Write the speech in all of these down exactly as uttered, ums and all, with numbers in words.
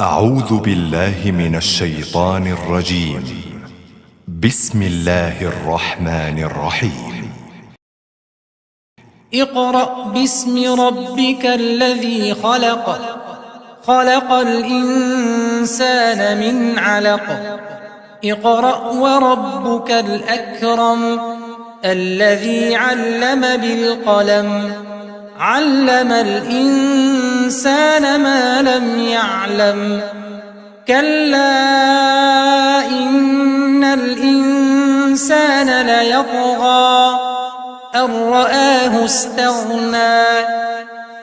أعوذ بالله من الشيطان الرجيم. بسم الله الرحمن الرحيم. اقرأ باسم ربك الذي خلق. خلق الإنسان من علق. اقرأ وربك الأكرم. الذي علم بالقلم. علم الإنسان ما لم يعلم. كلا إن الإنسان ليطغى. أن رآه استغنى.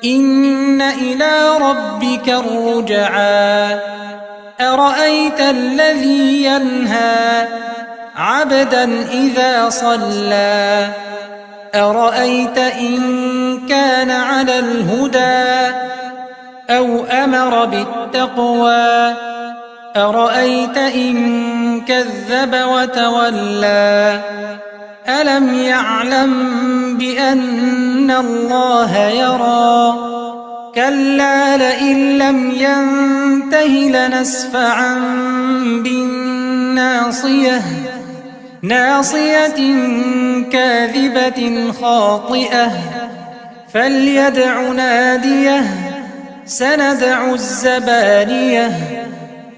إن إلى ربك الرجعى. أرأيت الذي ينهى. عبدا إذا صلى. أرأيت إن كان على الهدى. أو أمر بالتقوى. أرأيت إن كذب وتولى. ألم يعلم بأن الله يرى. كلا لئن لم ينته لنسفعا بالناصية. ناصية كاذبة خاطئة. فليدع ناديه. سندع الزبانية.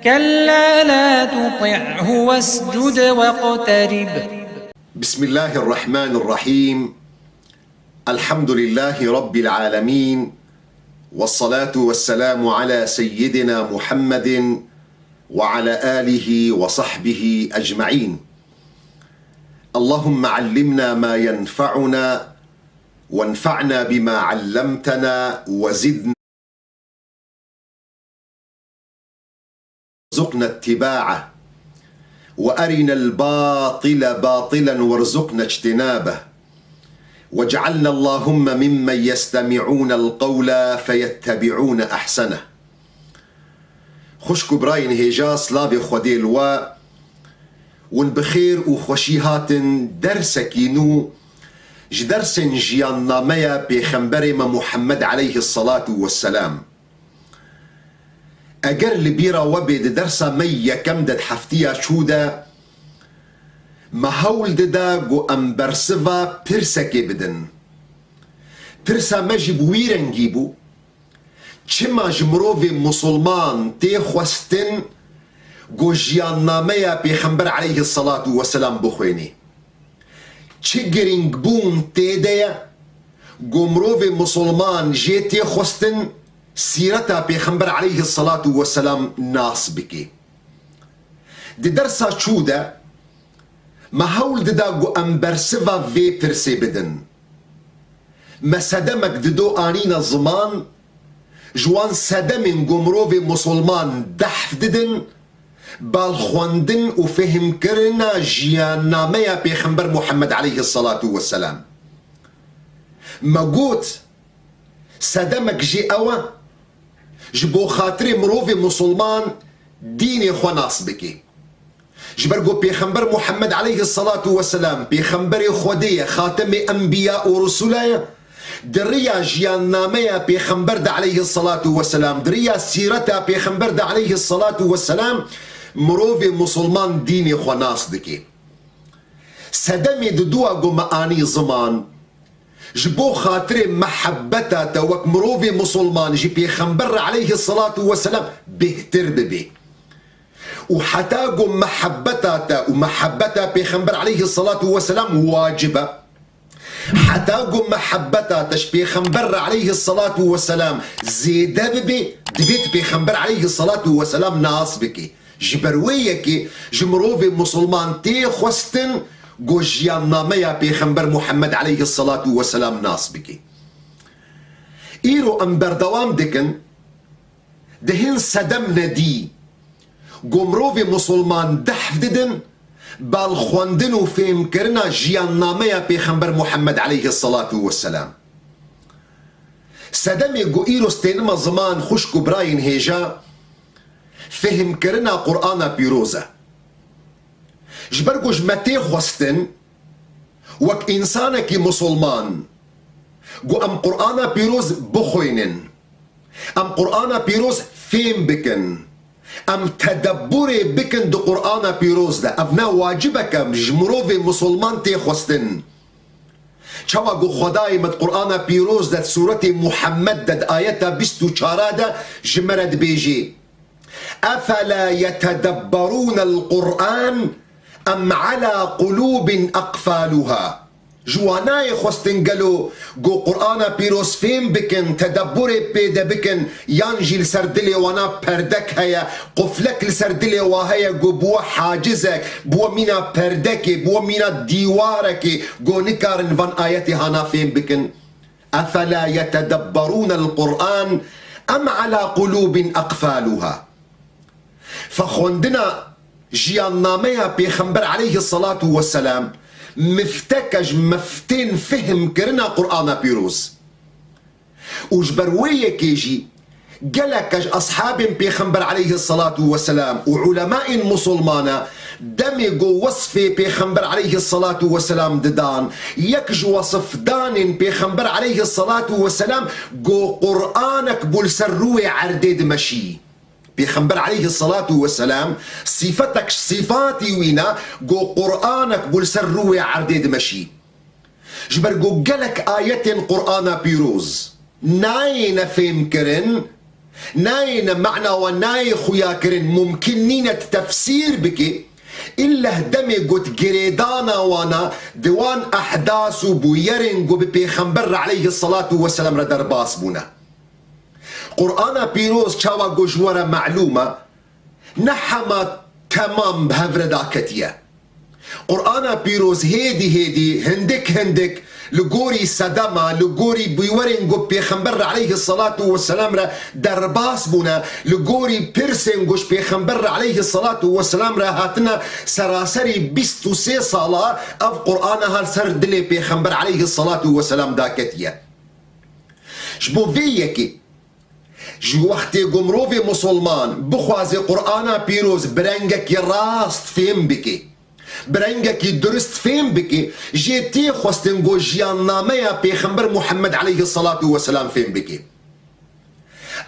كلا لا تطعه واسجد واقترب. بسم الله الرحمن الرحيم. الحمد لله رب العالمين. والصلاة والسلام على سيدنا محمد وعلى آله وصحبه أجمعين. اللهم علمنا ما ينفعنا وانفعنا بما علمتنا وزدنا وارزقنا اتباعه وأرنا الباطل باطلا وارزقنا اجتنابه واجعلنا اللهم ممن يستمعون القول فيتبعون أحسنه. Xwişk û birayên hêja, silavê Xwedê li we. Hûn bi xêr û xweşî hatin dersekî nû ji dersên jiyannameya Pêxemberê me Muhammed aleyhisselatu vesselam. Eger li bîra we bê, di dersa me yî yekem de di heftiya çû de me hewl dida ku em bersiva pirsekê bidin. Pirsa me jî bi wî rengî bû, çima ji mirovê misilman tê xwestin ku jiyannameya Pêxember aleyhisselatu vesselam bixwênî? Çi girîngbûn tê de ye ku mirovê misilman jê tê xwestin sîreta Pêxember aleyhisselatu vesselam nas bike? Di dersa çû de me hewl dida ku em bersiva vê pirsê bidin. Me sedemek dido anîne ziman, ji wan sedemên ku mirovê misilman dehf didin, balxwendin û fêhmkirina jiyannameya Pêxember Muhammed aleyhisselatu vesselam. Me got, sedemek jê ew e, ji bo xatirê mirovê misilman dînê xwe nas bike. Ji ber ku Pêxember Muhammed aleyhisselatu vesselam Pêxemberê Xwedê ye, Xatemê Enbiya û Rusula ye, di riya jiyannameya Pêxember de aleyhisselatu vesselam, di riya sîreta Pêxember de aleyhisselatu vesselam, mirovê misilman dînê xwe nas dike. Sedemê diduwa ku me anî ziman, ji bo xatirê mehebbeta te wek mirovê misilman ji Pêxember re aleyhisselatu vesselam bêhtir bibe. Û heta ku mehebbeta te û mehebbeta Pêxember aleyhisselatu vesselam wacib e, heta ku mehebbeta te ji Pêxember re aleyhisselatu vesselam zêde bibe, divê tu Pêxember aleyhisselatu vesselam nas bikî. Ji ber wê yekê ji mirovê misilman tê xwestin ku jiyannameya Pêxember Muhammed aleyhisselatu vesselam nas bike. Îro em berdewam dikin, di hin sedem nedî ku mirovê misilman dehf didin, balxwendin û fêhmkirina jiyannameya Pêxember Muhammed aleyhisselatu vesselam. Sedemê ku îro stênime ziman, xwişk û birayên hêja, fêhmkirina Qur'ana Pîroz e. Ji ber ku ji me tê xwestin, wek însanekî misilman, ku em Qur'ana Pîroz bixwînin, em Qur'ana Pîroz fêm bikin, Em tedebburê bikin di Qur'ana pîroz de. Ev ne wacibek e, ji mirovê misilman tê xwestin. Çawa ku Xwedayê me di Qur'ana pîroz de, di sûretê Muhammed de, di ayeta bîst û çar de ji me re dibêjê: "Efela yetedebberûnel Qur'an em ala qulûbin ekfalûha?" Ji wan nayê xwestin gelo ku Qur'ana pîroz fêm bikin, tedebburê pê de bikin, yan jî li ser dilê wana perdek heye, quflek li ser dilê wa heye ku bi we hacizek, bi we mîna perdekê, bi we mîna dîwarekê ku nikarin van ayetê hana fêm bikin? Efela yetedebberûnel Qur'an em ala qulûbin ekfalûha? Fe xwendina jiyannameya Pêxember aleyhisselatu vesselam mifteke ji meftên fihmkirina Qur'ana pîroz. Û ji ber wê yekê jî geleke ji eshabên Pêxember aleyhisselatu vesselam û ulemaên musulmana demê ku wesfê Pêxember aleyhisselatu vesselam didan, yek ji wesfdanên Pêxember aleyhisselatu vesselam ku Qur'anek bû li ser rûyê erdê dimeşî. Pêxember aleyhisselatu vesselam sîfetek ji sîfatî wî ne ku Qur'anek bû li ser rûyê erdê dimeşî. Ji ber ku gelek ayetên Qur'ana pîroz nayêne fêmkirin, nayêne, mana wan nayê xuyakirin, mumkin nîne tu tefsîr bikî, îlleh demê ku tu girêdana wana di wan ehdas û bûyerên ku bi Pêxember re aleyhisselatu vesselam re derbas bûne. Qur'ana pîroz çawa ku ji we re melûm e, ne hema temam bi hev re daketiye. Qur'ana pîroz hêdî hêdî, hindik hindik, li gorî sedema, li gorî bûyerên ku Pêxember re aleyhisselatu vesselam re derbas bûne, li gorî pirsên ku ji Pêxember re aleyhisselatu vesselam re hatine seraserî bîst û sê sala, ev Qur'ana ha li ser dilê Pêxember aleyhisselatu vesselam daketiye. Ji bo vê yekê, ji wextê ku mirovê musulman bixwaze Qur'ana pîroz bi rengekî rast fêm bike, bi rengekî durist fêm bike, jê tê xwestin ku jiyannameya Pêxember Muhammed aleyhisselatu vesselam fêm bike.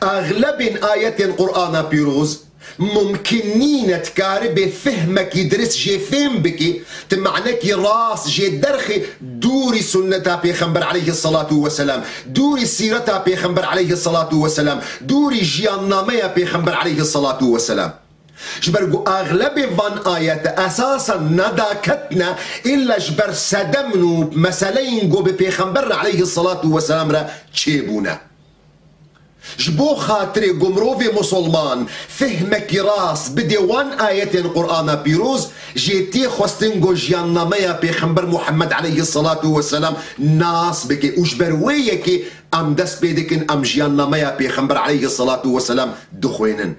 Exlebên ayetên Qur'ana pîroz mumkin nîne tu karibê fehmekî dirist jê fêm bikî, tu manekî rast jê derxî, dûrî sunneta Pêxember aleyhisselatu vesselam, dûrî sîreta Pêxember aleyhisselatu vesselam, dûrî jiyannameya Pêxember aleyhisselatu vesselam. Ji ber ku exlebê van ayete esasen nedaketine, îlle ji ber sedemin û meseleyên ku bi Pêxember re aleyhisselatu vesselam re çêbûne. Ji bo xatirê ku mirovê musulman fehmekî rast bidê wan ayetên Qur'ana pîroz, jê tê xwestin ku jiyannameya Pêxember Muhammed aleyhisselatu vesselam nas bike û ji ber wê yekê em dest pê dikin, em jiyannameya Pêxember aleyhisselatu vesselam dixwênin.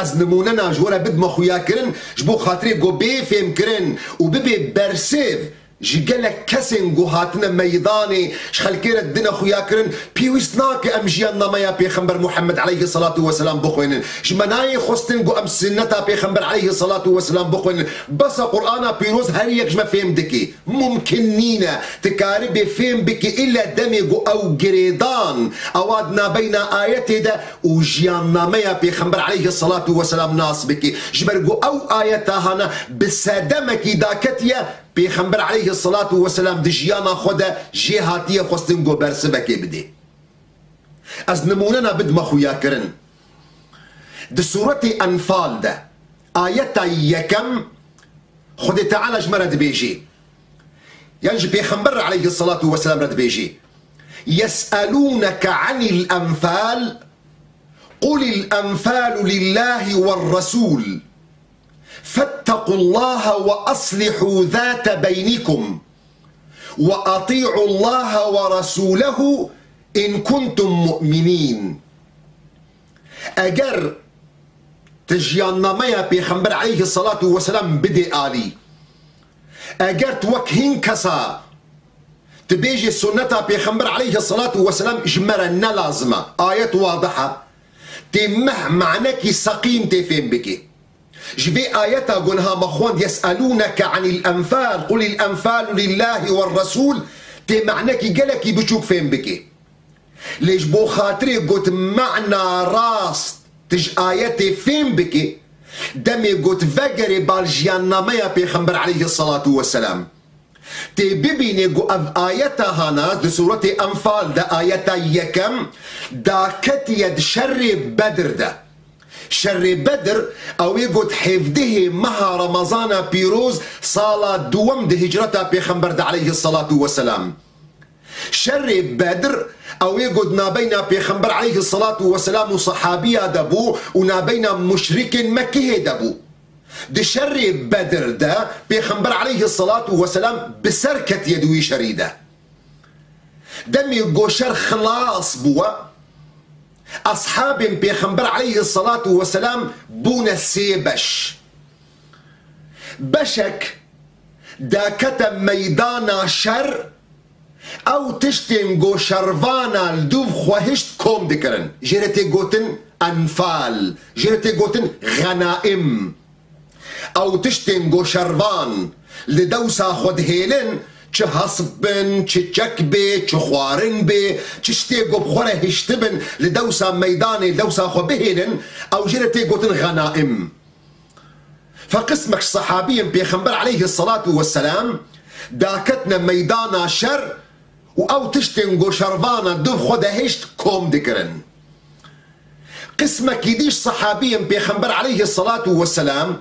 Ez nimûnena ji we re bidime xuyakirin, ji bo xatirê ku bê fêmkirin û bibe bersêv ji gelek kesên ku hatine meydanê, ji xelkê re didine xuyakirin, pêwîst nake em jiyannameya Pêxember Muhammed aleyhisselatu vesselam bixwênin. Ji me nayê xwestin ku em sunneta Pêxember aleyhisselatu vesselam bixwênin. Bes e, Qur'ana pîroz her yek ji me fêm dike. Mumkin nîne tu karibê fêm bikî, îlle demê ku ew girêdan ewa di nabeyna ayetê de û jiyannameya Pêxember aleyhisselatu vesselam nas bikî. Ji ber ku ew ayeta hana bi sedemekî daketiye, Pêxember aleyhisselatu vesselam di jiyana xwe de jê hatiye xwestin ku bersivekê bidê. Ez nimûnena bidime xuyakirin. Di sûretê Enfal de, ayeta yekem, Xwedê Teala ji me re dibêjê, yan ji Pêxember re aleyhisselatu vesselam re dibêjê: "Yes'elûneke anil enfal, qulil enfalu lillahi ve resul. Fettequllaha ve aslihû zâte beynikum. Ve ati'ullaha ve resûlehu in kuntum mu'minîn." Eger tu jiyannameya Pêxember aleyhisselatu vesselam bidê alî, eger tu wek hîn kesa tu bêjê sunneta Pêxember aleyhisselatu vesselam ji me re ne lazim e, ayet wadih e, tê meh manekî seqîm tê fêm bikê. Ji vê ayeta ku niha me xwend, "Yes'elûneke anil enfal, qulil enfalu lillahi ve resûl", tê manekî gelekî biçûk fêm bikê. Lê ji bo xatirê got mana rast Tu ji ayetê fêm bikî, demê got vegerê bal jiyannameya Pêxember aleyhisselatu vesselam. Tê bibînê ku ev ayeta hana di Sûretê Enfal de ayeta yekem daketiye di şerê Bedir de. Şerê Bedir, ew ê got hevdehê meha Remezana pîroz sala duwem di hicreta Pêxember de aleyhisselatu vesselam. Şerê Bedr, ew ê got nabeyna Pêxember aleyhisselatu vesselam û sehabiya de bû û nabeyna muşrikên Mekkihê de bû. Di şerê Bedr de Pêxember aleyhisselatu vesselam bi ser ketiye di wî şerî de. Demê go şer xilas bûwe, eshabên Pêxember aleyhisselatu vesselam bûne sê beş. Beşek dakete meydana şer, ew tiştên go şervana li dûv xwe hişt kom dikirin. Jê re tê gotin enfal, jê re tê gotin xenaim. Ew tiştên go şervan li dewsa xwe dihêlin, çi hesp bin, çi çek bê, çi xwarin bê, çi ştê go bi xwe re hiştibin, li dewsa meydanê, li dewsa xwe bihêlin, ew jê re tê gotin xenaim. Fe qismek ji sehabiyên Pêxember aleyhisselatu vesselam daketine meydana şer û ew tiştên go şervana dûv xwe de hişt kom dikirin. Qismekî dî ji sehabiyên Pêxember aleyhisselatu vesselam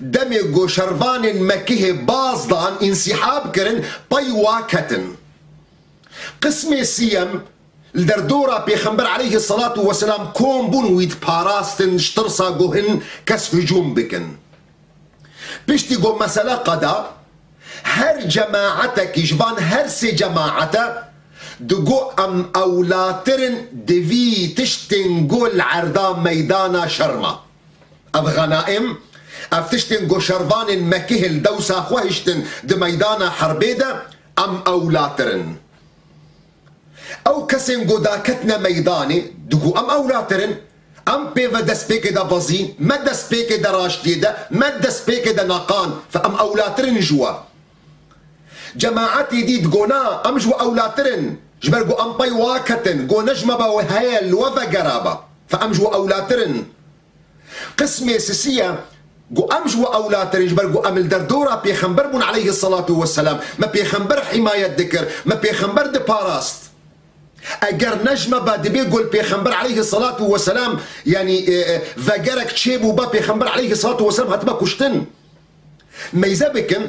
demê go şervanên Mekkihê baz dan, însîhab kirin, pey wa ketin. Qismê siyem li derdora Pêxember aleyhisselatu vesselam kom bûn û wî diparastin ji tirsa go hin kes hicûm bikin. Piştî go mesele qeda, her cemaetekî ji van her sê cemaete digo em ewlatirin di vî tiştên go li erda meydana şer ma. Ev xenaim, ev tiştên go şervanên Mekihê li dewsa xwe hiştin di meydana herbê de, em ewlatirin. Ew kesên go daketine meydanê, digo em ewlatirin, em pê ve destpêkê de bezîn, me destpêkê de raştiyê de, me destpêkê de neqan, fe em ewlatirin ji we. Cemaetê dî digo na, em ji we ewlatirin, ji ber ku em pey wa ketin, go ne ji me be we heye li we vegera be, fe em ji we ewlatirin. Qismê sisiye, got, em ji we ewlatir in, ji ber ku em li derdora Pêxember bûn aleyhisselatu vesselam. Me Pêxember himayet dikir, me Pêxember diparast. Eger ne ji me be, dibê ku li Pêxember aleyhisselatu vesselam, yanî, e, e, vegerek çêbû be, Pêxember aleyhisselatu vesselam hatibe kuştin. Meyze bikin,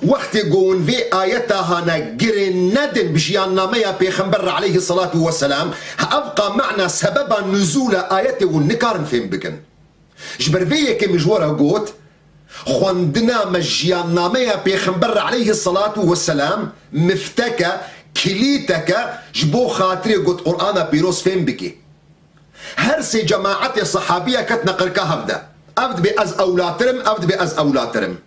wextê ku hûn vê ayeta hane girê nedin bi jiyannameya Pêxember re aleyhisselatu vesselam, ha ev qa mana sebeba nuzûla ayetê hûn nikarin fêm bikin. Ji ber vê yekê min ji we re got, xwendina me jiyannameya Pêxember re aleyhisselatu vesselam mifteke, kilîteke ji bo xatirê got Qur'ana pîroz fêm bikê. Her sê cemaetê sehabiya ketine qirka hev de. Ev dibê ez ewlatirim, ev dibê ez ewlatirim.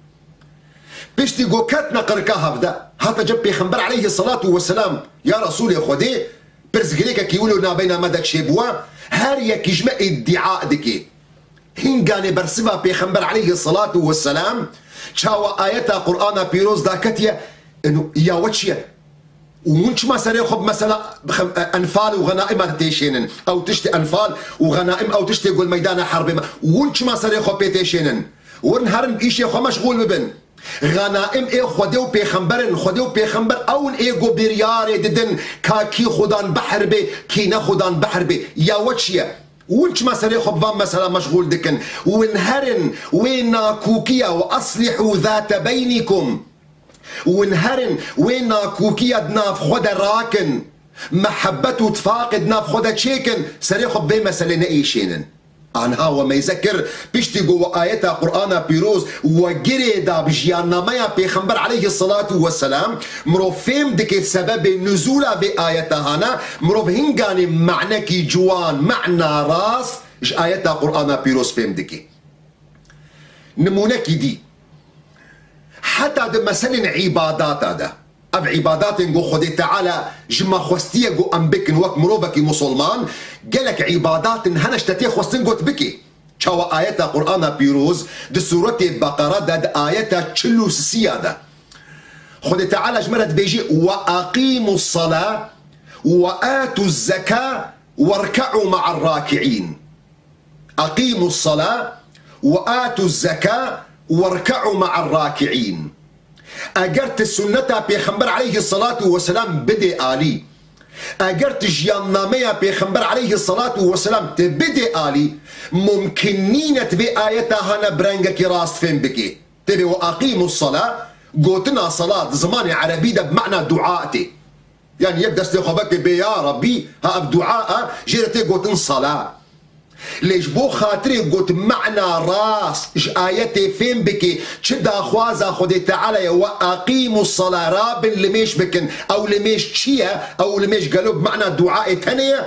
Piştî go ketine qirka hev de, hate cem Pêxember aleyhisselatu vesselam, ya Resûlê Xwedê, pirsgirêkekî wilo nabeyna me de çêbûwe, her yekî ji me îddia dike. Hînganê bersiva Pêxember aleyhisselatu vesselam, çawa ayeta Qur'ana pîroz daketiye, eno, ya we çi ye? Û hûn çima serê xwe bi mesela Enfal û Xenaîma de têşênin? Ew tiştê Enfal û Xenaîm, ew tiştê gol meydana herbê me. Û hûn çima serê xwe pê têşênin? Werin herin bi îşê xwe meşxûl bibin. Xenaîm ê Xwedê û Pêxember in. Xwedê û Pêxember ew in ê go biryarê didin ka kî xudan behr bê, kî ne xudan behr bê. Ya we çi ye? Hûn çima serê xwe bi van mesela meşxûl dikin? Win herin wê nakûkiya, "Ve aslihû zate beynîkum." Win herin wê nakûkiya di nav xwe de rakin, mehebet û tifaqê di nav xwe de çêkin, serê xwe bi vê meselê neêşênin. Anha we meyze kir, piştî ku we ayeta Qur'ana pîroz we girê da bi jiyannameya Pêxember aleyhisselatu vesselam, mirov fêm dike sebebê nuzûla vê ayeta hana, mirov hinganê manekî ciwan, mana rast ji ayeta Qur'ana pîroz fêm dike. Nimûnekî dî, heta di meselên îbadata de, ev îbadatên ku Xwedê Teala ji me xwestiye ku em bikin wek mirovekî musulman, gelek îbadatin hene ji te tê xwestin got bikê. Çawa ayeta Qur'ana pîroz di sûretê Beqere de di ayeta çil û sisiya de Xwedê Teala ji me re dibêjî, "Ve aqîmus sala ve atuz zeka werke'û me'ar raki'în." "Eqîmus salâ ve âtuz zekâ verke'û me'er râki'în." Eger tu sunneta Pêxember aleyhisselatu vesselam bidê alî, eger tu jiyannameya Pêxember aleyhisselatu vesselam tu bidê alî, mumkin nîne tu vê ayeta hana bi rengekî rast fêm bikê. Tê bê "Ve eqîmus salâ", gotina sala di zimanê erebî de bi mana dua tê. Yani yek destê xwe veke bê "Ya Rabbî", ha ev dua e, jê re tê gotin sala. Lê ji bo xatirê got mana rast ji ayetê fêm bikê, çi daxwaza Xwedê Teala ye, "Ve eqîmus salâ", rabin limêj bikin. Ew limêj çi ye? Ew limêj gelo bi mana duayê tenê ye?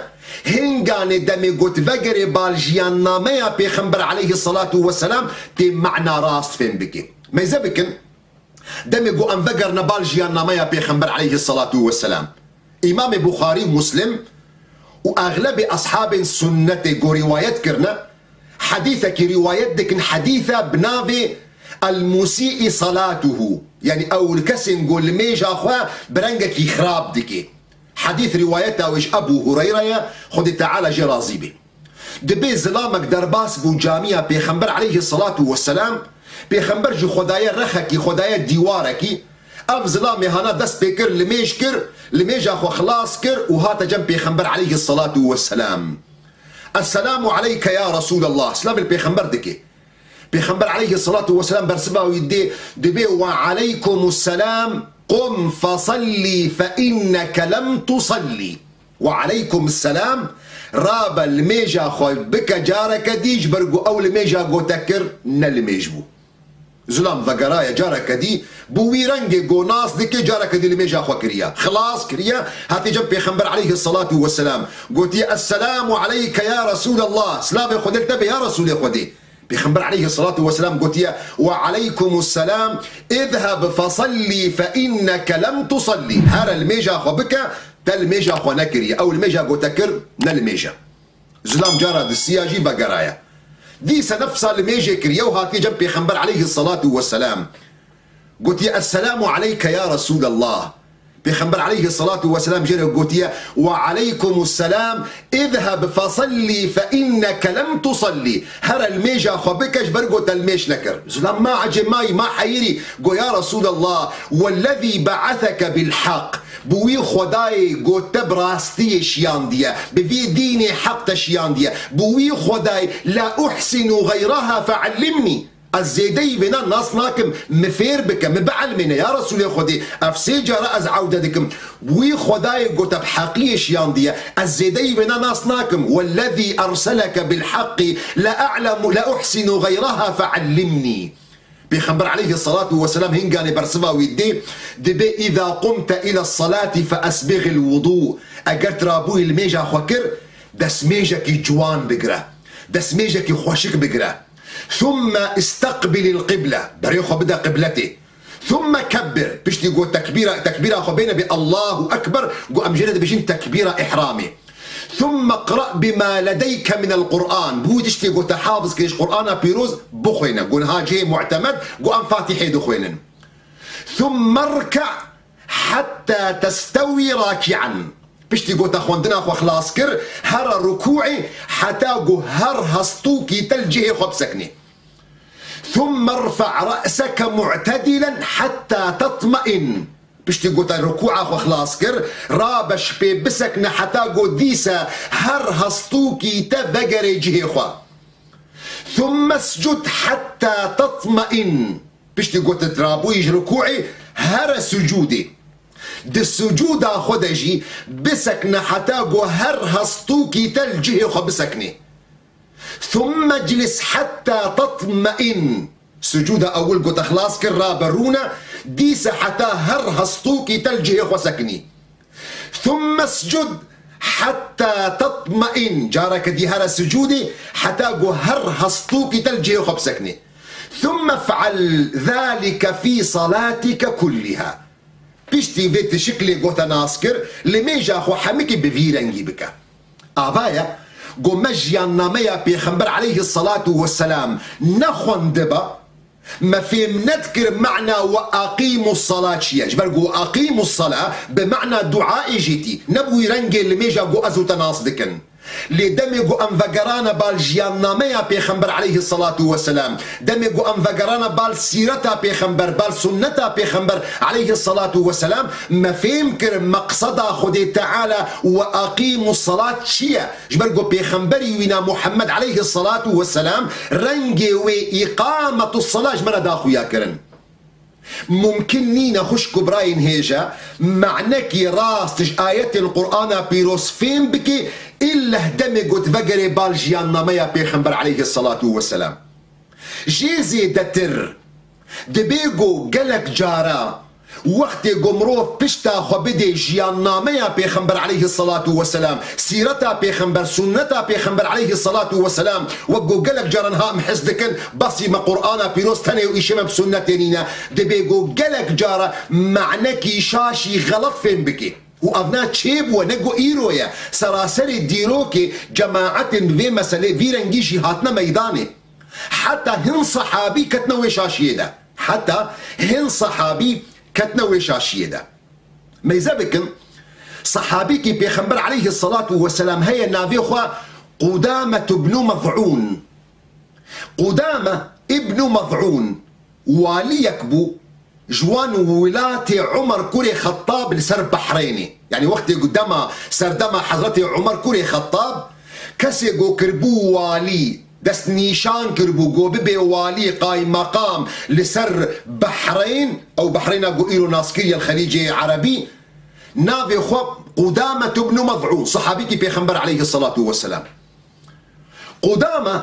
Hinganê demê got vegerê bal jiyannameya Pêxember aleyhisselatu vesselam tê mana rast fêm bikê. Meyze bikin. Demê ku em vegerine bal jiyannameya Pêxember aleyhisselatu vesselam, Îmamê Buxarî û Muslim û exlebê eshabên sunnetê ku rîwayet kirine, hedîsekî rîwayet dikin, hedîse bi navê "El musî'i salatuhu", yanî ew kesên ku limêja xwe bi rengekî xirab dike. Hedîs rîwayeta wê ji Ebû Hureyre ye, Xwedê Teala jê razî be. Dibê zilamek derbas bû camiya Pêxember aleyhisselatu vesselam, Pêxember jî xwe daye rexekî, xwe daye dîwarekî. Ev zilamê hana dest pê kir, limêj kir, limêja xwe xilas kir û hate cem Pêxember aleyhisselatu vesselam. "Esselamu aleyke ya Resulallah." Silavê li Pêxember dike. Pêxember aleyhisselatu vesselam bersiva wî dê, dibê "Ve aleykumus selam, qum fesellî fe inneke lem tusellî." "Ve aleykumus selam, rabe limêja xwe bike careke dî, ji ber ku ew limêja ku te kir ne limêj bû." Zilam vegeraye careke dî, bi wî rengê ku nas dike careke dî limêja xwe kiriye. Xilas kiriye, hatiye cem Pêxember aleyhisselatu vesselam. Gotiye, "Esselamu aleyke ya Resulallah." Silavê Xwedê li te be ya Resulê Xwedê. Pêxember aleyhisselatu vesselam gotiye, "Ve aleykumus selam, izheb fesellî fe inneke lem tusellî." Here limêja xwe bike, te limêja xwe nekiriye. Ew limêja ku te kir, ne limêj e. Zilam cara disiya jî vegeraye. Dîse nefsa limêjê kiriye û hatiye cem Pêxember aleyhisselatu vesselam. Gotiye, "Esselamu aleyke ya Resulallah." Pêxember aleyhisselatu vesselam jê re gotiye, "Ve aleykumus selam, izheb fesellî fe inneke lem tusellî." Here limêja xwe bike, ji ber ku te limêj nekir. Zilam ma ecêmayî, ma heyirî, go, "Ya Resulallah, wellezî be'eseke bil haq." Bi wî Xwedayê ku te bi rastiyê şiyandiye, bi vî dînê heq te şiyandiye, bi wî Xwedayê, "La uhsinu gayraha feallimnî." Ez zêdeyî vêna nas nakim, min fêr bike, min bielmêne, ya Resûlê Xwedê, ev sê cara ez ewde dikim. Wî Xwedayê ku te bi heqiyê şiyandiye, ez zêdeyî vêna nas nakim. Wellezî erseleke bil heqqî la a'lemu, la uhsinu gayraha feallimnî. Pêxember aleyhisselatu vesselam hinganê bersiva wî dê, dibê, "Îza qumte îles salati fe esbixil wudû." Eger tu rabûyî limêja xwe kir, destmêjekî ciwan bigire, destmêjekî xweşik bigire. "Thumme isteqbilil qible." Berê xwe bide qibletê. "Thumme kebbir." Piştî ku tekbîra, tekbîra xwe bêne bê Allahu Ekber, ku em jê re dibêjin tekbîra ihramê. "Thumme qra bima ledeyke minel Qur'an." Bi wî tiştê ku te hafiz kiriye ji Qur'ana pîroz bixwêne. Ku niha cihê mu'temed, ku em Fatihê dixwênin. "Thumme rke hatta testewî raki'an." Piştî ku te xwendina xwe xilas kir, here rukûê heta ku her hestûkî te li cihê xwe biseknê. "Thumme rfe' re'seke mu'tedilen hatta tetme'in." Piştî ku te rukûa xwe xilas kir, rabe ji pê bisekne heta ku dîse her hestûkî te vegerê cihê xwe. "Thumme scud hatta tetme'in." Piştî ku tu rabûyî ji rukûê, here sucûdê. Di sucûda xwe de jî bisekne heta ku her hestûkî te li cihê xwe biseknê. "Thumme iclis hatta tetme'in." Sucûda ewil ku te xilas kir, rabe rûne, dîse heta her hestûkî te li cihê xwe sekinî. "Thumme scud hatta tetme'in." Careke dî here sucûdê, heta ku her hestûkî te li cihê xwe biseknê. "Thumme fe'al zalike fî salatike kulliha." Piştî vê tu şiklê ku te nas kir, limêja xwe hemikî bi vî rengî bike. Ava ye, ku me jiyannameya Pêxember aleyhisselatu vesselam nexwendiba, me fêm nedikir mana "Ve eqîmus sala" çi ye. Ji ber ku "Ve eqîmus sala" bi mana duayê jî tî. Ne bi wî rengê limêja ku ez û te nas dikin. Lê demê ku em vegerane bal jiyannameya Pêxember aleyhissalatu vesselam, demê ku em vegerane bal sîreta Pêxember, bal sunneta Pêxember aleyhissalatu vesselam, me fêm kir meqseda Xwedê Teala "Ve aqimus salat" çi ye? Ji ber ku Pêxemberî wîna Muhammed aleyhissalatu vesselam rengê wê îqametus salat ji me re da xuya kirin. Mumkin nîne xwişk û birayên hêja, manekî rast ji ayetên Qur'ana pîroz fêm bike, îlleh demê ku tu vegerê bal jiyannameya Pêxember aleyhissalatu vesselam. Jê zêdetir, dibe ku gelek cara wextê ku mirov pişta xwe bidê jiyannameya Pêxember aleyhissalatu vesselam, sîreta Pêxember, sunneta Pêxember aleyhissalatu vesselam, wek ku gelek caran ha em his dikin, basî me Qur'ana pîroz tenê û îşê me bi sunnetê nîne, dibê ku gelek cara manekî şaşî xelet fêm bike. Û evna çêbûye, ne ku îro ye. Seraserê dîrokê cemaetên bi vê meselê vî rengî jî hatine meydanê. Heta hin sehabî ketine wê şaşiyê de. Heta hin sehabî ketine wê şaşiyê de. Meyze bikin, sehabîkî Pêxember aleyhissalatu vesselam heye, navê xwe Qudame ibnu Mez'ûn. Qudame ibnu Mez'ûn waliyek bû ji wan welatê Umer kurê Xettab li ser Behreynê. Yanî wextê ku dema, serdema Hezretê Umer kurê Xettab, kesê ku kiribû walî, destnîşan kiribû ku bibê walî, qaymeqam li ser Behreyn, ew Behreyna ku îro naskiriye li Xelîcê Erebî, navê xwe Qudame ibnu Mez'ûn, sehabîkî Pêxember aleyhissalatu vesselam. Qudame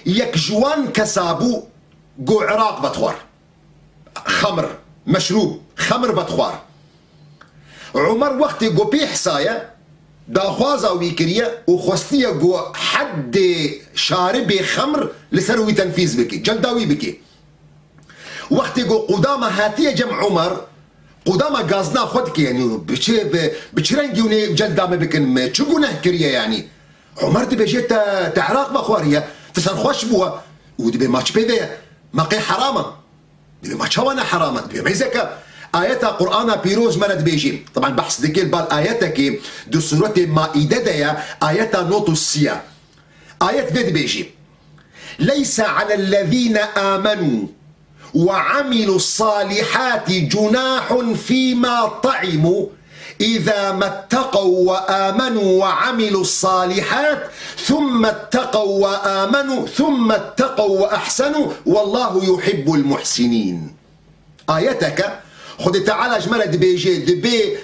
yek ji wan kesa bû ku Iraq vedixwar. Xemr, meşrûb, xemr vedixwar. Umer wextê ku pê hisaye, daxwaza wî kiriye û xwestiye ku heddê şaribê xemr li ser wî tenfîz bike, celda wî bike. Wextê ku Qudame hatiye cem Umer, Qudame gazina xwe dike, yanî bi çi, bi, bi çi rengî hûn ê celda me bikin, me çi guneh kiriye yanî? Umer dibêje, te, te Iraq vexwariye, te serxweş bûwe û dibê ma çi pê ve ye? Ma qey heram e? Dibê ma çawa ne heram e? Dibê meyzeke ayeta Qur'ana pîroz me re dibêjî. Teban behs dike li bal ayetekê di Sûretê Maîde de ye, ayeta nod û sî ye. Ayet vê dibêjî: "Leyse alellezîne âmenû ve amilus salihâti cunâhun fîmâ taimû, izâ metteqew ve âmenû ve amilus salihât, thummetteqew ve âmenû, thummetteqew ve ahsenû, vellâhu yuhibbul muhsinîn." Ayeteke, Xwedê Teala ji me re dibêje, dibê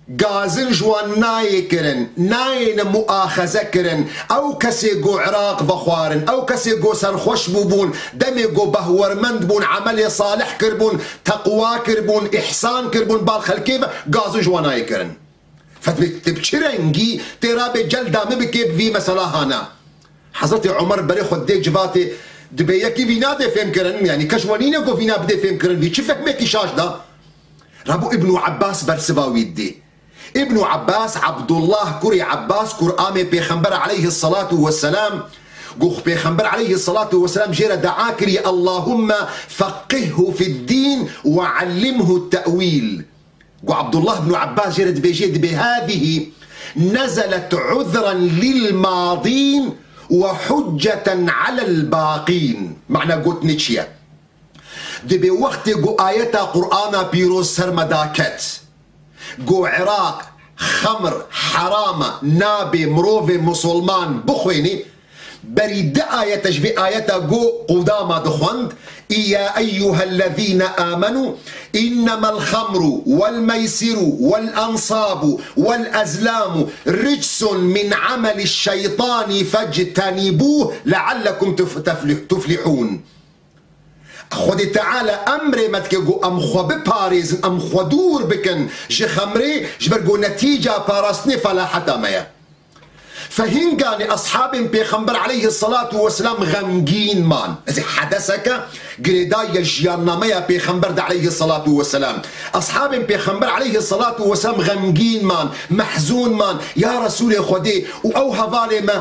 gazin ji wan nayê kirin, nayêne muaxeze kirin. Ew kesê ku Iraq vexwarin, ew kesê ku serxweş bûbûn, demê ku behwermend bûn, emelê salih kirbûn, teqwa kirbûn, îhsan kirbûn bal xelkê ve, gazin ji wan nayê kirin. Fetwê te bi çi rengî tê rabê celda min bikê bi vî mesela hana? Hezretê Omer berê xwe didê civatê, dibê yekî vîna dê fêmkirin, yanî kes we nîne ku vîna bidê fêmkirin, vî çi fehmekî şaş da? Rabû Îbnû Ebbas bersiva wî didê. Îbnû Ebbas, Ebdullah kurê Ebbas, kuramê Pêxember aleyhissalatu vesselam, ku Pêxember aleyhissalatu vesselam jê re dua kiriye, "Allahumme feqqihhu fid-dîn ve allimhu te'wîl." Ku Abdullah ibn Abbas jê re dibêje, dibê, "Hâzihî nezelet uzren lil madîn ve hucceten alel baqîn." Mana gotinê çi ye? Dibê wextê ku ayeta Qur'ana pîroz ser me da ket, ku Iraq xemr heram e, nabê mirovê musulman bixwênê, Berî di ayete ji vê ayeta ku Qudama dixwend, "Ya eyyuhellezîne âmenû, innemel xemru vel meysiru vel ensabu vel ezlamu ricsun min ameliş şeytani fectenibûh leallekum tuf-, teflih-, tuflihûn." Xwedê Teala emrê me dike ku em xwe biparêzin, em xwe dûr bikin ji xemrê, ji ber ku netîca parastinê felaheta me ye. Fehinganê eshabên Pêxember aleyhissalatu vesselam xemgîn man. Ez ê hedeseke girêdayî ya jiyannameya Pêxember de aleyhissalatu vesselam. Eshabên Pêxember aleyhissalatu vesselam xemgîn man, mehzûn man. Ya Resûlê Xwedê û ew hevalê me,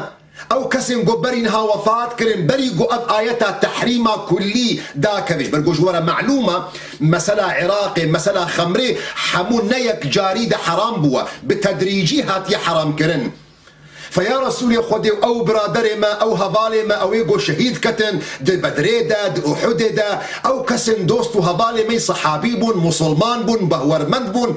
ew kesên ku berî niha wefat kirin, berî ku ev ayeta tehrîma kullî dakeve, ji ber ku ji we re melûm e, mesela Iraqê, mesela xemrê hemû ne yekcarî de heram bûwe, bi tedrîcî hatiye heramkirin. Fe ya Resûlê Xwedê, ew biraderê me, ew hevalê me, ew ê ku şehîd ketin di Bedrê de, di Uhudê de, ew kesên dost û hevalê me yî, sehabî bûn, musulman bûn, behwermend bûn.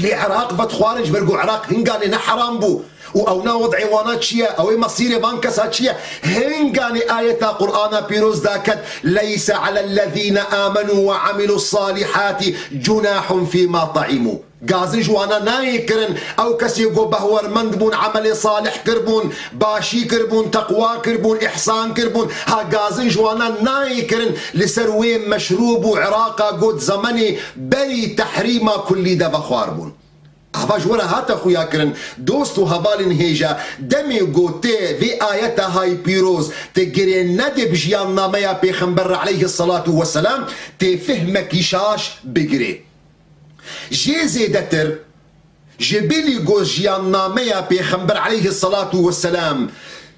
Lê Iraq vedixwarin, ji ber ku Iraq hinganê ne heram bû. Û ew na wed'ê wana çi ye? Ew ê mesîrê van kesa çi ye? Hinganê ayeta Qur'ana pîroz daket, "Leyse alellezîne amenû ve amilus salihati cunahun fîma taimû." Gazin ji wana nayê kirin, ew kesê ku behwermend bûn, emelê salih kirbûn, başî kirbûn, teqwa kirbûn, îhsan kirbûn, ha gazin ji wana nayê kirin li ser wê meşrûb û Iraqa got zemenê berî tehrîma kullî de vexwar bûn. Ava ji we re hate xuya kirin, dost û hevalên hêja, demê ku tê vê ayeta hay pîroz, tê girê nedê bi jiyannameya Pêxember re aleyhisselatu vesselam, tê fihmekî şaş bigirê. Jê zêdetir, ji bilî ku jiyannameya Pêxember aleyhisselatu vesselam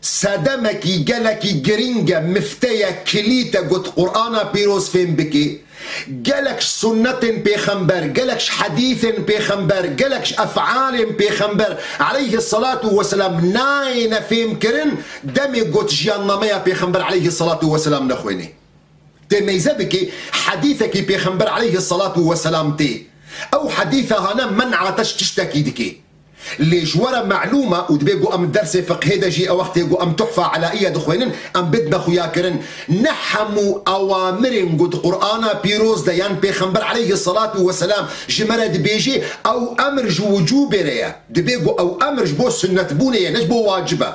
sedemekî gelekî giring e, mifte ye, kilît e, ku tu Qur'ana pîroz fêm bikî. Gelek ji sunnetên Pêxember, gelek ji hedîsên Pêxember, gelek ji ef'alên Pêxember aleyhisselatu vesselam nayêne fêm kirin, demê ku tu jiyannameya Pêxember aleyhisselatu vesselam nexwênî. Tê meyze bikî, hedîsekî Pêxember aleyhisselatu vesselam tê. Ew hedîsa hane men'a te ji tiştekî dikê. Lê ji we re melûm e û dibê ku em dersê fiqhê de jî, ew wextê ku em Tuhfa Elaiye dixwênin, em bidme xuyakirin. Ne hemû ewamirên ku di Qur'ana pîroz de yan Pêxember aleyhisselatu vesselam ji me re dibêjê, ew emir ji wicûbê re ye. Dibê ku ew emir ji bo sunnetbûnê ye, ne ji bo wacib e.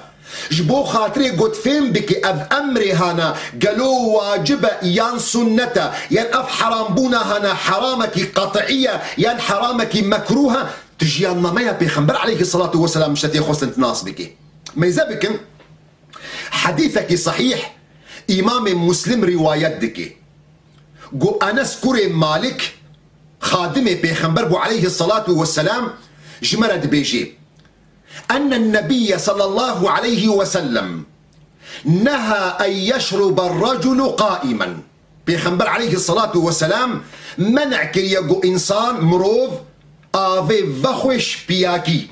Ji bo xatirê ku tu fêm bikî ev emrê hana gelo wacib e yan sunnet e, yan ev herambûna hana heramekî qet'î ye yan heramekî mekrûh e, tu jiyannameya Pêxember aleyhisselatu vesselam ji te tê xwestin tu nas bikî. Meyze bikin, hedîsekî sehîh Îmamê Muslim rîwayet dikê. Ku Enes kurê Malik, xadimê Pêxember bû aleyhisselatu vesselam, ji me re dibêjê, Ennen Nebiyye sallallahu aleyhi ve sellem neha en yeşruber reculu qaimen. Pêxember aleyhisselatu vesselam men'a kiriye ku însan, mirov, avê vexwe ji piyakî.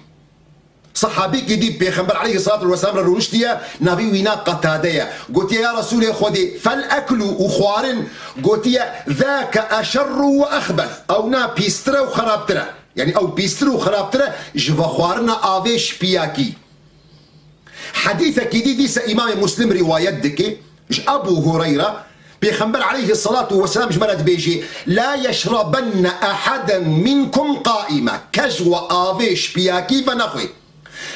Sehabîkî dî Pêxember aleyhisselatu vesselam re rûniştiye, navê wî na Qetade ye. Gotiye, "Ya Resûlê Xwedê, fel eklu û xwarin?" Gotiye, "Zâke eşerru ve exbeth." Ew na pîstir e û xerabtir e. Yanî ew pîstir û xerabtir e ji vexwarina avê ji piyakî. Hedîsekî dî dîse Îmamê Muslim rîwayet dike ji Ebû Hureyre, Pêxember aleyhisselatu vesselam ji me re dibêjê, "La yeşrabenne ehaden minkum qaîme." Kes ji we avê ji piyakî venexwe.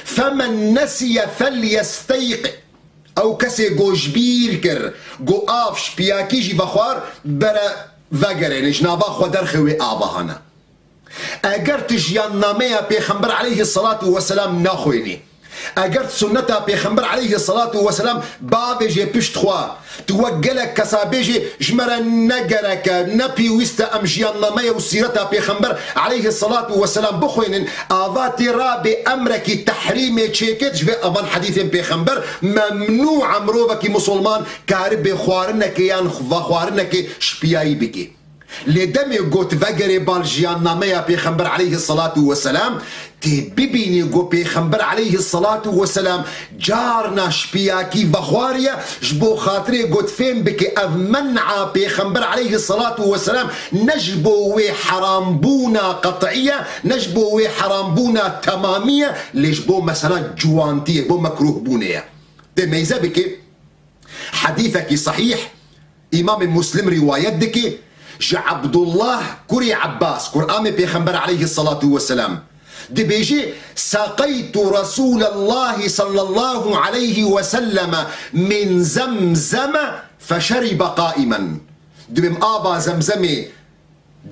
"Femen nesiye felyesteyqi." Ew kesê ku ji bîr kir, ku av ji piyakî jî vexwar, bere vegerêne, ji nava xwe derxe wê ava hane. Eger tu jiyannameya Pêxember aleyhisselatu vesselam naxwênî, eger tu sunneta Pêxember aleyhisselatu vesselam bavêjê pişt xwe, tu wek gelek kesa bêjî, "Ji me re ne gerek e, ne pêwîst e em jiyannameya û sîreta Pêxember aleyhisselatu vesselam bixwênin", ava tê rabê emrekî tehrîmê çêkit, ji vê evan hedîsên Pêxember, memnû e mirovekî musulman karibê xwarinekê yan vexwarinekê şipiyayî bike. Lê demê got vegerê bal jiyannameya Pêxember aleyhisselatu vesselam, tê bibînî ku Pêxember aleyhisselatu vesselam carna şpiyakî vexwariye, ji bo xatirê got fêm bike ev men'a Pêxember aleyhisselatu vesselam ne ji bo wê herambûna qet'î ye, ne ji bo wê herambûna temamî ye, lê ji bo mesela ciwantiyê, bo mekruhbûnê ye. Tê meyze bike, hedîsekî sehîh, Îmamê Muslim rîwayet dike ji Ebdullah kurê Ebbas, kuramê Pêxember aleyhisselatu vesselam, dibêje, "Seqeytu Resûlellahî sallallahu aleyhi ve selleme min zemzeme feşeribe qaimen." Dibêm ava zemzemê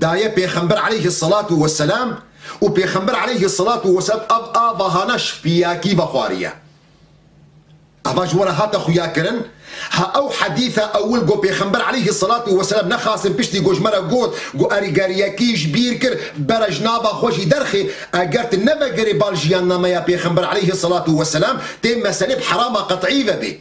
daye Pêxember aleyhisselatu vesselam û Pêxember aleyhisselatu vesselam ev ava hana şpiyakî vexwariye. Ava ji we re hate xuyakirin. Ha ew hedîsa ewil ku Pêxember aleyhisselatu vesselam nexasin piştî ku ji me re got, ku erî ger yekî ji bîr kir, bere ji nava xwe jî derxê, eger tu nevegerê bal jiyannameya Pêxember aleyhisselatu vesselam, tê meselê bi herama qet'î ve bê.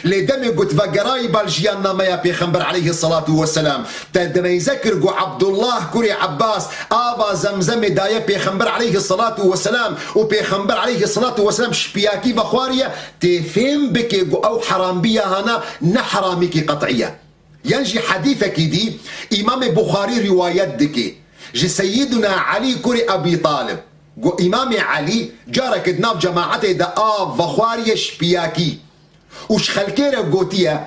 Lê demê ku tu vegerayî bal jiyannameya Pêxember aleyhisselatu vesselam, te demeyze kir ku Abdullah kurê Abbas ava Zemzemê daye Pêxember aleyhisselatu vesselam û Pêxember aleyhisselatu vesselam şipiyakî vexwariye, tê fêm bike ku ew herambiya hana ne heramîkî qet'î ye. Yan jî hedîsekî dî, Îmamê Buxarî rîwayet dike ji Seyyiduna Elî kurê Ebî Talib, ku Îmamê Elî careke di nav cemaetê de av vexwariye şipiyakî û ji xelkê re gotiye,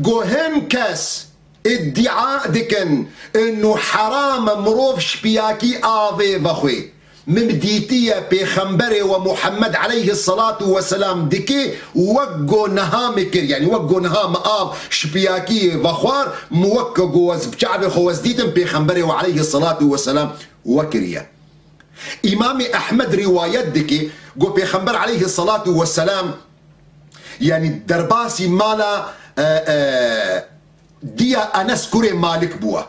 ku hin kes îdîa dikin inu heram e mirov şipiyakî avê vexwê. Min dîtiye Pêxemberê we Muhammed aleyhisselatu vesselam dike, wek ku niha min kir, yanî wek ku niha min av şipiyakî vexwar, min wek ku ez bi çavê xwe ez dîtim, Pêxemberê we aleyhisselatu vesselam we kiriye. Îmamê Ehmed rîwayet dike, ku Pêxember aleyhisselatu vesselam, yanî derbasî mala, e, e, diya Enes kurê Malik bûye.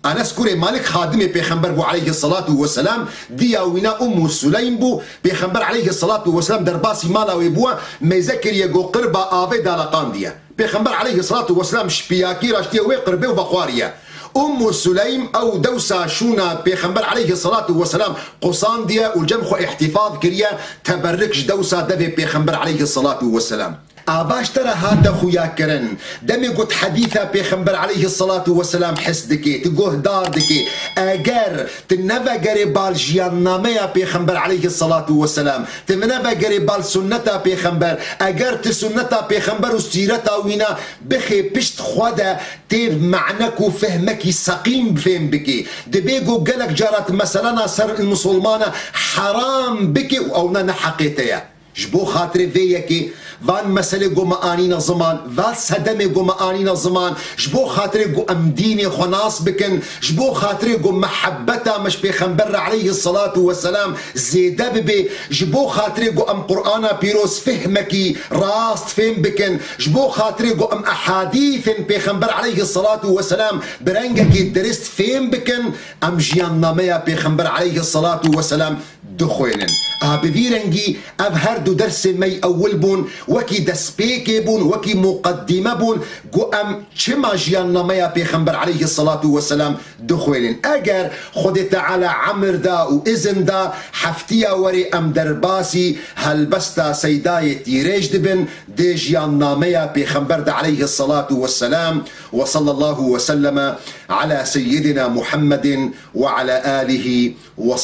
Enes kurê Malik xadimê Pêxember bû aleyhisselatu vesselam, diya wîna Ummu Suleym bû, Pêxember aleyhisselatu vesselam derbasî mala wê bûye, mêze kiriye ku qirba avê daleqandiye. Pêxember aleyhisselatu vesselam şipiyakî raştiye wê qirbê û vexwariye. Ummu Suleym ew dewsa şûna Pêxember aleyhisselatu vesselam qusandiye û cem xwe îhtîfaz kiriye, teberrik ji dewsa devê Pêxember aleyhisselatu vesselam. Ava ji te re hate xuyakirin. Demê ku tu hedîsa Pêxember aleyhisselatu vesselam his dikê, tu guhdar dikê. Eger tu nevegerê bal jiyannameya Pêxember aleyhisselatu vesselam, tu nevegerê bal sunneta Pêxember, eger tu sunneta Pêxember û sîreta wîna bixê pişt xwe de, tê me'nek û fehmekî seqîm fêm bikê. Dibê ku gelek cara tu meselana ser misilmana heram bikê û ewna ne heqê te ye. Ji bo xatirê vê yekê van meselê ku me anîne ziman, van sedemê ku me anîne ziman, ji bo xatirê ku em dînê xwe nas bikin, ji bo xatirê ku mehebeta me ji Pêxember re aleyhisselatu vesselam zêde bibe, ji bo xatirê ku em Qur'ana pîroz fehmekî rast fêm bikin, ji bo xatirê ku em ehadîfên Pêxember aleyhisselatu vesselam bi rengekî dirist fêm bikin, em jiyannameya Pêxember aleyhisselatu vesselam dixwênin. A bi vî rengî ev her du dersên me yî ewil bûn, wekî destpêkê bûn, wekî muqeddîme bûn, ku em çima jiyannameya Pêxember aleyhisselatu vesselam dixwênin. Eger Xwedê Teala emir da û izin da, heftiya werê em derbasî helbesta Seydayê Tîrêj dibin, dê jiyannameya Pêxember de aleyhisselatu vesselam, ve sallallahu ve selleme ala seyyidina Muhammedin ve ala alihi ve